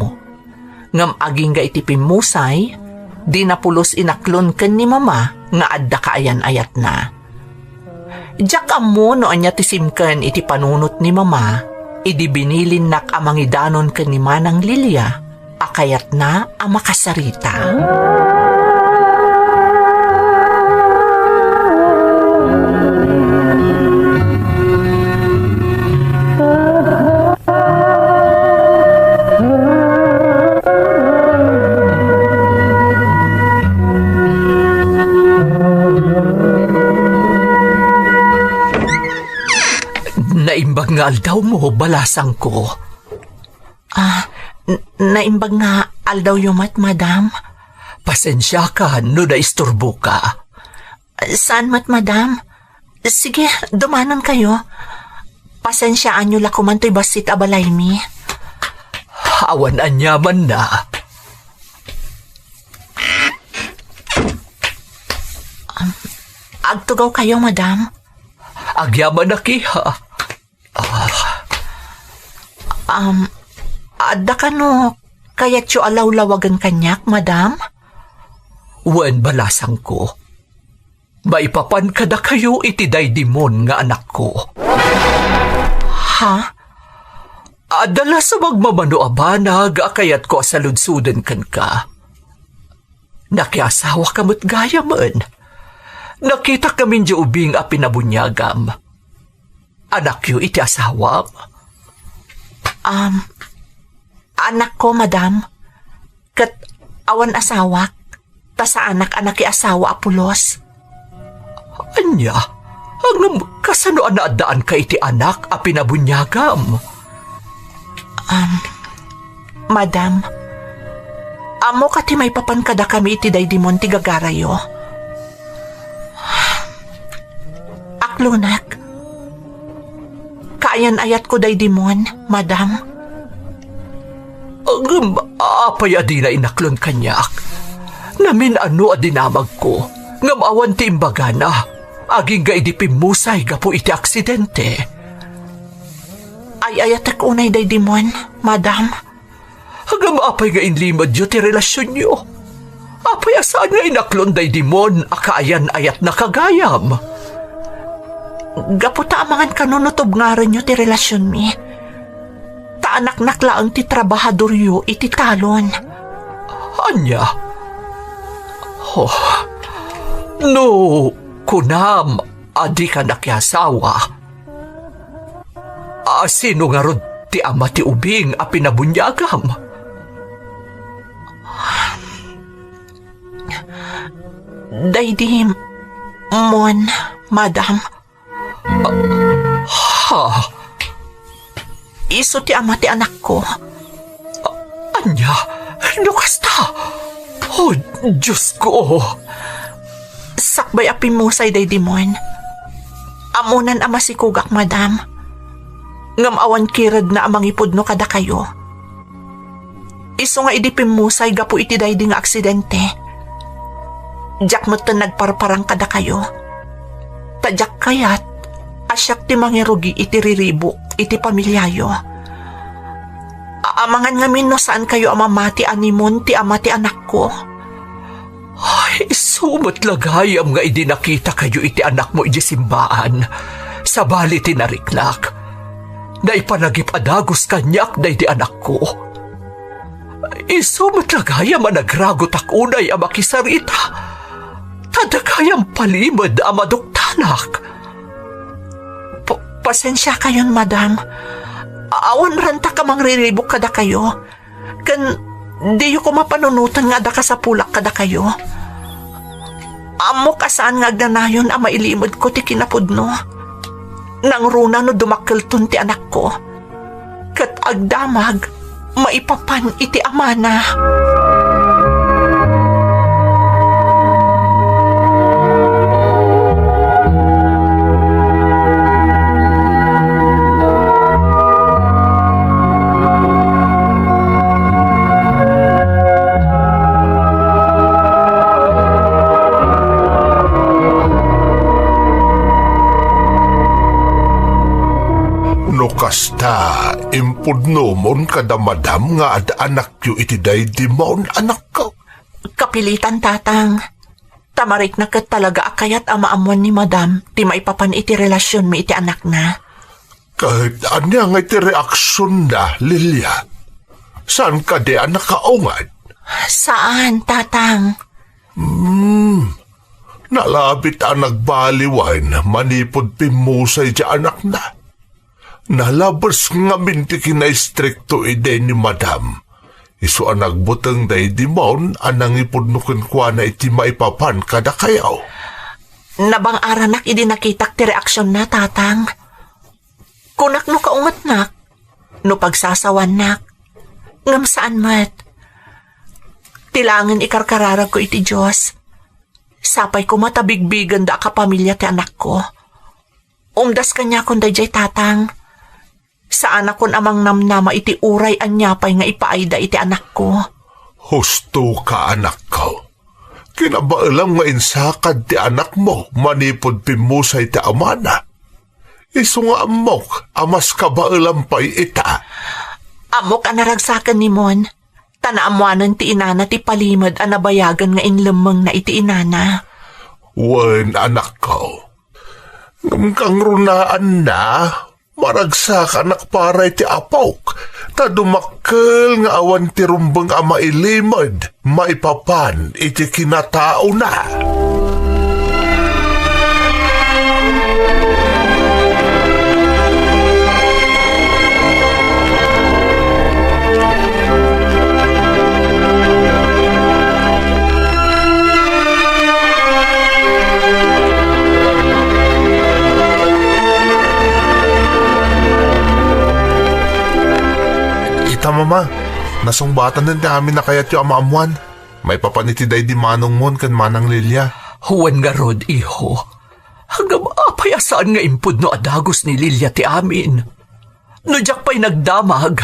Ngem agingga iti pimmusay, dina pulos inaklon ken ni Mama nga adda kaayan-ayatna. Diak ammo no ania ti simken iti panunot ni Mama idi binilinnak a mangidanon ken ni Manang Lilia a kayatna a makasarita. Naimbag nga aldawmo, balasangko. Ah, n-, naimbag nga aldawyo met, madam. Pasensiaka no naisturboka. Saan met, madam? Sige, dumanonkayo. Pasensiaanyo la koman toy bassit a balaymi. Awan aniamanna. Um, agtugawkayo, madam. Agyamanak, iha. Ah. Um, adda kano kayatyo a lawlawagen kaniak, madam? Wen, balasangko. Maipapan kadakayo iti daydimon nga anakko. Ha? Adda la sa magmamano a banag a kayatko a saludsoden kenka. Nakiasawaka met gayamen. Nakitak ngamin diay ubing a pinabuniagam. Anakyo iti asawam? Um, anakko, madam. Ket awan asawak, ta saanak a nakiasawa a pulos. Ania? Ngem kasano a naaddaanka iti anak a pinabuniagam? Um, madam, ammoka ti maipapan kadakami iti daydimon ti gagarayo. Aklonek. Kaayan-ayatko daydimon, madam. Ngem apay a dina inaklon kaniak? Namin-ano a dinamagko, ngem awan ti imbagana, agingga idi pimmusay gapu iti aksidente. Ay-ayatek unay daydimon, madam. Ngem apay nga inlimedyo ti relasionyo? Apay a saan nga inaklon daydimon a kaayan-ayatna ka gayam? Gapu ta amangan kano no tubngarenyo ti relasionmi. Ta anaknak laeng ti trabahadoryo iti talon. Ania? Oh, no kunam a dika nakiasawa, a sino ngarud ti ama ti ubing a pinabuniagam? Daydimon, madam. Ha? Isu ti ama ti anakko. Ania? No kasta? Oh, Diosko! Sakbay a pimmusay daydimon, ammonan a masikogak, madam. Ngem awan kiredna a mangipudno kadakayo. Isu nga idi pimmusay gapu iti daydi nga aksidente, diak metten nagparparang kadakayo. Ta diak kayat a siak ti mangirugi iti riribuk iti pamiliayo. A-, amangan ngamin no saankayo a mamati a nimon ti ama ti anakko. Ay, isu met la gayam nga idi nakitakayo iti anakmo idiay simbaan, sabali ti nariknak, naipanagip a dagus kaniak daydi anakko. Isu met la gayam a nagragotak unay a makisarita, ta adda gayam palimed a maduktanak. Pa-, pasensiakayon, madam. Awan rantak a mangriribuk kadakayo. Ken diyo koma panunoten nga adda kasapulak kadakayo. Ammok a saan nga agnanayon a mailimedko ti kinapudno. Nangruna no dumakkelton ti anakko. Ket agdamag maipapan iti amana. No kasta, impudnomon kada madam nga ad-anakyo iti daydimon, anakko. Kapilitan, tatang. Ta marikna ket talaga a kayat a maammoan ni Madam ti maipapan iti relasionmi iti anakna. Ket ania ngay ti reaksionna, Lilia? Saan kadi a nakaungad? Saan, Tatang. Hmm, nalabit a nagbaliwan manipud pimmusay ti anakna. Nalabes ngamin ti kinaistrikto idi ni Madam. Isu a nagbuteng daydi Mon a nangipudno kenkuana iti maipapan kadakayo. Nabang-aranak idi nakitak ti reaksionna, Tatang. Kunak no kaungetnak, no pagsasawannak. Ngem saan met. Ti laengen ikarkararagko iti Dios. Sapay koma ta bigbigenda a kapamilya ti anakko. Umdas kaniakon daydiay, Tatang. Saanakon a mangnamnama iti uray ania pay nga ipaayda iti anakko. Husto ka, anakko. Kinabaelam nga insakad ti anakmo manipud pimmusay ti amana. Isu nga ammok a mas kabaelam pay ita. Ammok a naragsaken ni Mon, ta naammoanen ti inana ti palimed a nabayagen nga inlemmengna iti inana. Wen, anakko. Ngem kangrunaanna, maragsakanak para iti apok, ta dumakkel nga awan ti rumbeng a mailimed maipapan iti kinataona. Ita, Mama, nasungbatanen ti amin a kayatyo a maammoan. Maipapan iti daydi manongmon ken Manang Lilia. Wen ngarud, iho. Ngem apay a saan nga impudno a dagus ni Lilia ti amin? No diak pay nagdamag,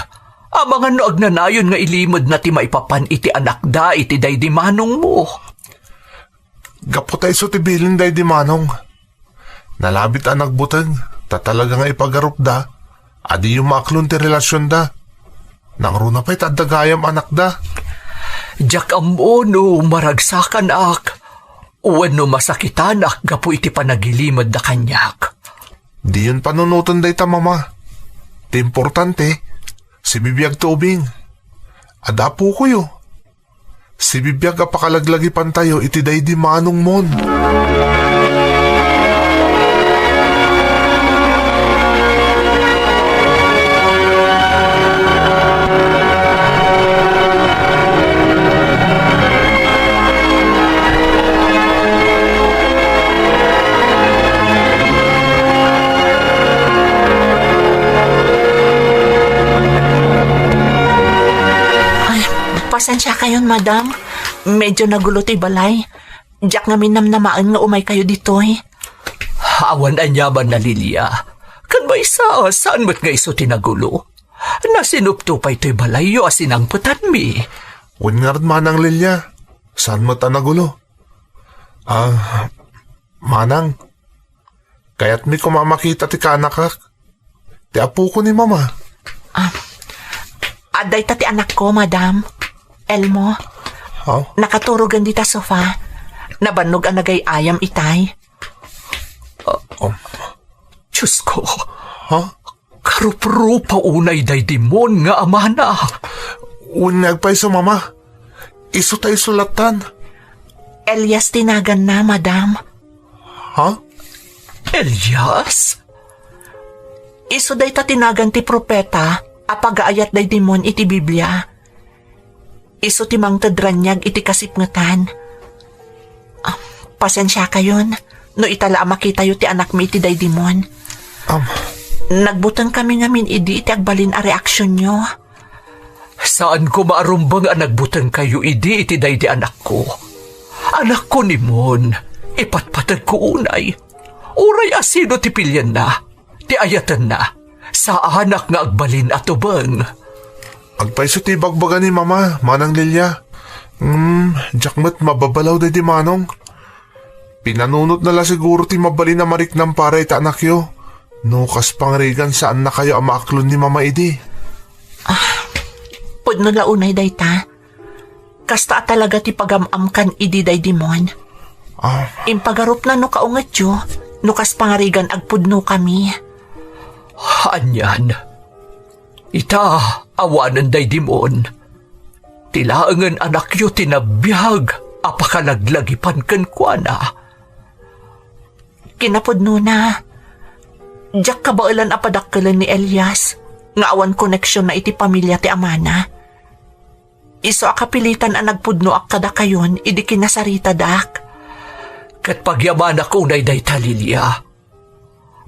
amangan no agnanayon nga ilimedna ti maipapan iti anakda iti daydi manongmo. Gapu ta isu ti bilin daydi manong. Nalabit a nagbuteng, ta talaga nga ipagarupda, a diyo maaklon ti relasionda. Nangruna pay ta adda gayam anakda. Diak ammo no maragsakanak, wenno masakitanak gapu iti panagilimedda kaniak. Diyon panunoten dayta, Mama. Ti importante, sibibiag ti ubing. Adda apokoyo. Sibibiag a pakalaglagipantayo iti daydi manongmon. Ay, pasensiakayon, madam. Medyo nagulo ti balay. Diak ngamin namnamaen nga umaykayo ditoy. Awan aniaman a, Lilia. Ken maysa, saan met nga isu ti nagulo. Nasinupto pay toy balayyo a sinangpetanmi. Wen ngarud, Manang Lilia, saan met a nagulo. Ah, Manang, kayatmi koma a makita ti kaanakak. Ti apoko ni Mama. Ah, adda ita ti anakko, madam. Elmo. Ha? Nakaturogen dita sofa. Nabannog a nagay-ayam itay. Ah, um. Diosko. Ha? Karuprupa unay daydi Mon nga amana. Wen nga agpayso, Mama. Isu ta isu lattan. Elias ti naganna, madam. Ha? Elias? Isu dayta ti nagan ti propeta a pagaayat daydi Mon iti Biblia. Isu ti mangted raniag iti kasipngetan. Ah, pasensiakayon no ita la a makitayo ti anakmi iti daydi Mon. Am. Nagbutengkami ngamin idi iti agbalin a reaksionyo. Saan koma a rumbeng a nagbutengkayo idi iti daydi anakko. Anakko ni Mon, ipatpategko unay. Uray a sino ti pilienna, ti ayatenna, saanak nga agbalin a tubeng. Agpayso ti ibagbaga ni Mama, Manang Lilia. Hmm, diak met mababalaw daydi Manong. Pinanunotna la siguro ti mabalin a mariknam para ita anakyo. No kas pangrigan, saannakayo a maaklon ni Mama idi. Ah, pudno la unay dayta. Kasta a talaga ti pagam-amkan idi daydi Mon. Ah. Impagarupna no kaungetyo, no kas pangarigan agpudnokami. Anian? Ita, awanen daydimon. Ti laengen anakyo ti nabiag a pakalaglagipan kenkuana. Kinapudnona, diak kabaelan a padakkelen ni Elias nga awan koneksionna iti pamilia ti amana. Isu a kapilitan a nagpudnoak kadakayon idi kinasaritadak. Ket pagyamanak unay dayta, Lilia.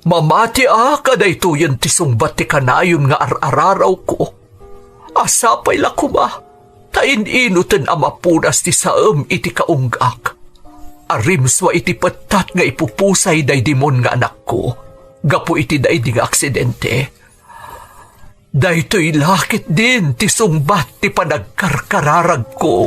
Mamatiak a daytoyen ti sungbat ti kanayon nga ar-ararawko. A sapay la koma ta in-inoten a mapunas ti saem iti kaunggak a rimsua iti pettat nga ipupusay daydimon nga anakko gapu iti daydi nga aksidente. Daytoy la ketdin ti sungbat ti panagkarkararagko.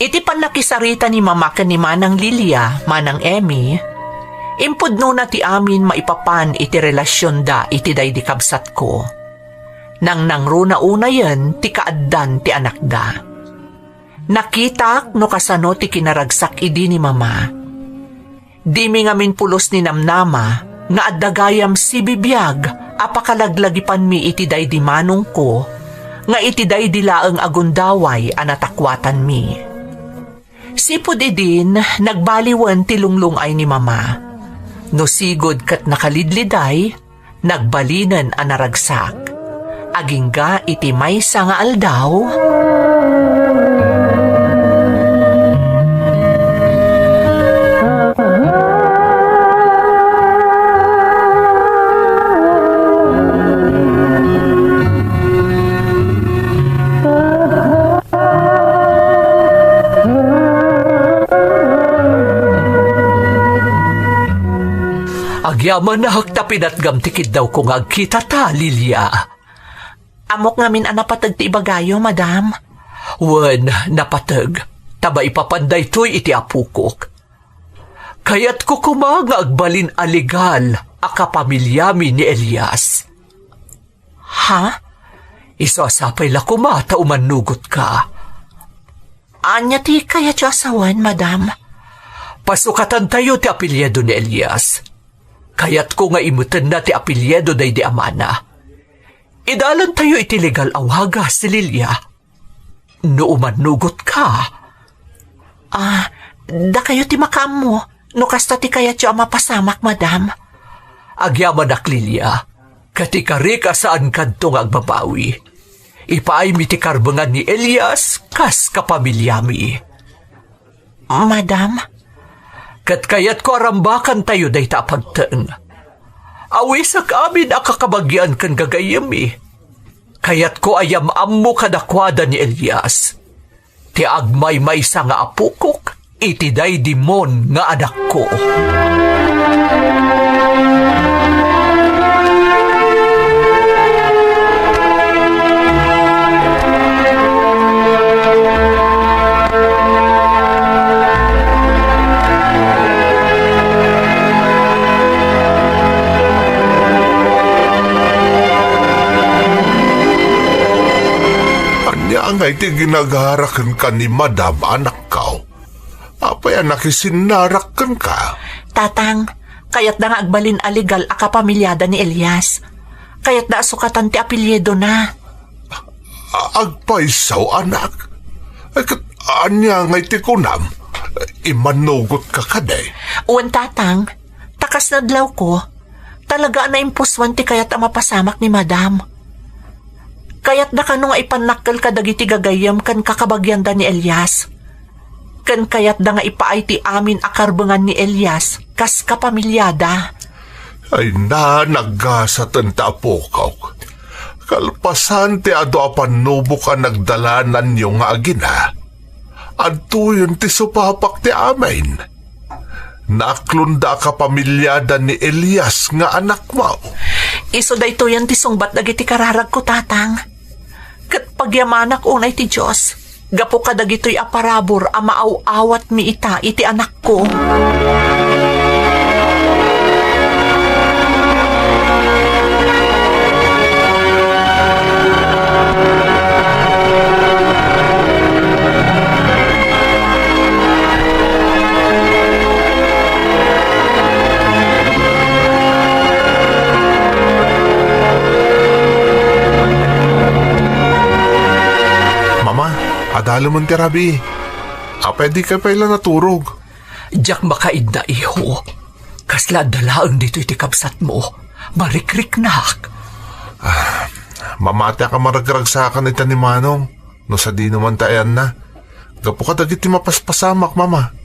Iti pannakisarita ni Mama ken ni Manang Lilia, Manang Emmy, impudnona ti amin maipapan iti relasionda iti daydi kabsatko. Nangnangruna unayen ti kaaddan ti anakda. Nakitak no kasano ti kinaragsak idi ni Mama. Dimi ngamin pulos ni namnama nga adda gayam sibibiag a pakalaglagipanmi iti daydi manongko nga iti daydi laeng a gundaway a natakuatanmi. Sipud idin, nagbaliwen ti lunglung-ay ni Mama. No sigud ket nakalidliday, nagbalinen a naragsak. Agingga iti maysa nga aldaw, Agyamanak ta pinatgam ti kiddawko nga agkitata, Lilia. Ammok ngamin a napateg ti ibagayo, madam. Wen, napateg. Ta maipapan daytoy iti apokok. Kayatko koma nga agbalin a legal a kapamiliami ni Elias. Ha? Isu a sapay la koma ta umannugotka. Ania ti kayatyo a sawen, madam? Pasukatantayo ti apelyido ni Elias. Kayatko nga imetenna ti apelyido daydi amana. Idalantayo iti legal a wagas, Lilia. No umannugotka. Ah, dakayo ti makaammo no kasta ti kayatyo a mapasamak, madam. Agyamanak, Lilia, ket ikarik a saankadto nga agbabawi. Ipaaymi ti karbengan ni Elias kas kapamiliami. Madam? Ket kayatko a rambakantayo dayta a pagteng. Awisek amin a kakabagian ken gagayyemmi. Kayatko a yam-ammo kadakuada ni Elias, ti agmaymaysa nga apokok iti daydimon nga anakko. Ania ngay ti ginagara kenka ni Madam, anakko? Apay a nakisinnarak kenka? Tatang, kayatda nga agbalin a legal a kapamiliada ni Elias. Kayatda a sukatan ti apelyidona. A-, agpayso, anak. Ay, ket ania ngay ti kunam? Immannugotka kadi? Wen, Tatang. Ta kas nadlawko, talaga a naimpusuan ti kayat a mapasamak ni Madam. Kayatda kano nga ipannakkel kadagiti gagayyem ken kakabagianda ni Elias. Ken kayatda nga ipaay ti amin a karbengan ni Elias kas kapamiliada. Ay na, naggasaten ta, apokok. Kalpasan ti adu a pannubok a nagdalananyo nga agina, adtoyen ti supapak ti amin. Naaklonda a kapamiliada ni Elias nga anakmo. Isu daytoyen ti sungbat dagiti kararagko, Tatang. Ket pagyamanak unay ti Dios gapu kadagitoy a parabur a maaw-awatmi ita iti anakko. Mama, adalemen ti rabii. Apay dika pay la naturog? Diak makaidda, iho. Kasla adda laeng ditoy ti kabsatmo. Marikriknak. Ah, mamatiak a maragragsakan ita ni Manong no sadino man ta ayanna. Gapu kadagiti mapaspasamak, Mama.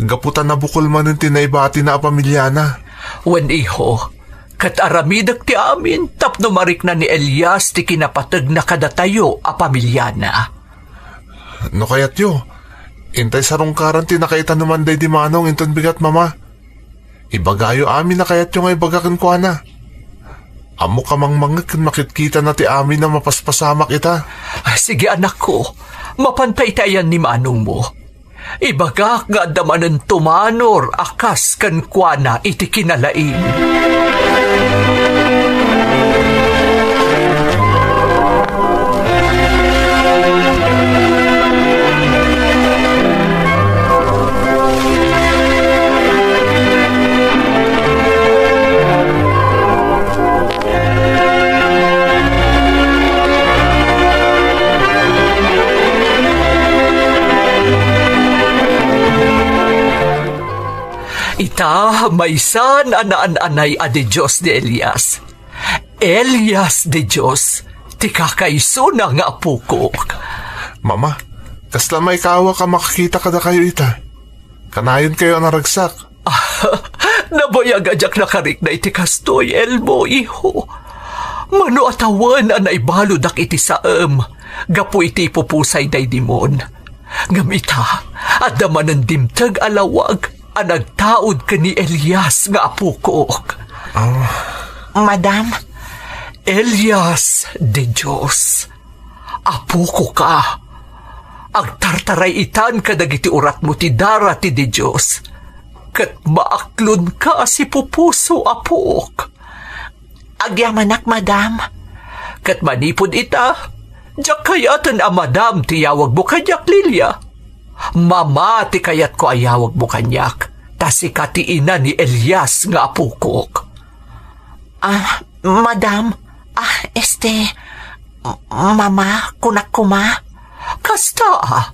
Gapu ta nabukol manen ti naibatina a pamiliana. Wen, iho, ket aramidek ti amin tapno marikna ni Elias ti kinapategna kadatayo a pamiliana. No kayatyo, intay sarungkaran ti nakaitaneman daydi Manong inton bigat, Mama. Ibagayo amin a kayatyo nga ibaga kenkuana. Ammok a mangmangngeg ken makitkitana ti amin a mapaspasamak ita. Ah, sige, anakko. Mapanta iti ayan ni manongmo. Ibagak nga adda manen tumanor a kas kenkuana iti kinalaing. Ita, maysan a naan-anay a didios ni Elias. Elias didios, ti kakaisuna nga apokok. Mama, kasla maikawak a makakita kadakayo ita. Kanayonkayo a naragsak. Nabayag a diak nakarikna iti kastoy, Elmo, iho. Mano a tawen a naibaludak iti saem gapu iti ipupusay daydi Mon. Ngem ita, adda manen dimteg a lawag a nagtaud ken ni Elias nga apokok. Ah. Madam? Elias didios, apokoka. Agtartaray-itan kadagiti uratmo ti dara ti didios, ket maaklonka a sipupuso, apok. Agyamanak, madam. Ket manipud ita, diak kayaten a madam ti yawagmo kaniak, Lilia. Mama ti kayatko a yawagmo kaniak, ta sika ti ina ni Elias nga apokok. Ah, madam, ah, este, m-, mama, kunak koma. Kasta, ah.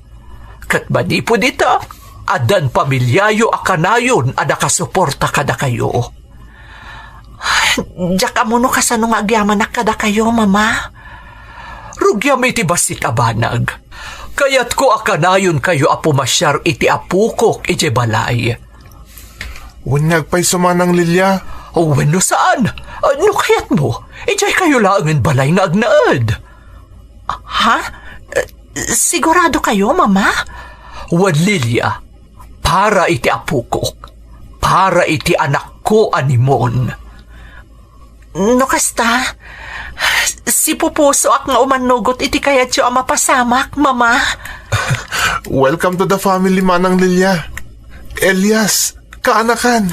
Ket manipud ita, addan pamiliayo a kanayon a nakasuporta kadakayo. Diak ammo no kasano nga agyamanak kadakayo, Mama. Rugiam iti bassit a banag. Kayatko a kanayonkayo a pumasiar iti apokok idiay balay. Wen nga agpayso, Manang Lilia? Wenno saan? Ah, no kayatmo, idiaykayo laengen balay nga agnaed. Ha? Eh, sigurado kayo, Mama? Wen, Lilia, para iti apokok, para iti anakko a ni Mon. No kasta, sipupusoak nga umannugot iti kayatyo a mapasamak, Mama. Welcome to the family, Manang Lilia. Elias, kaanakan.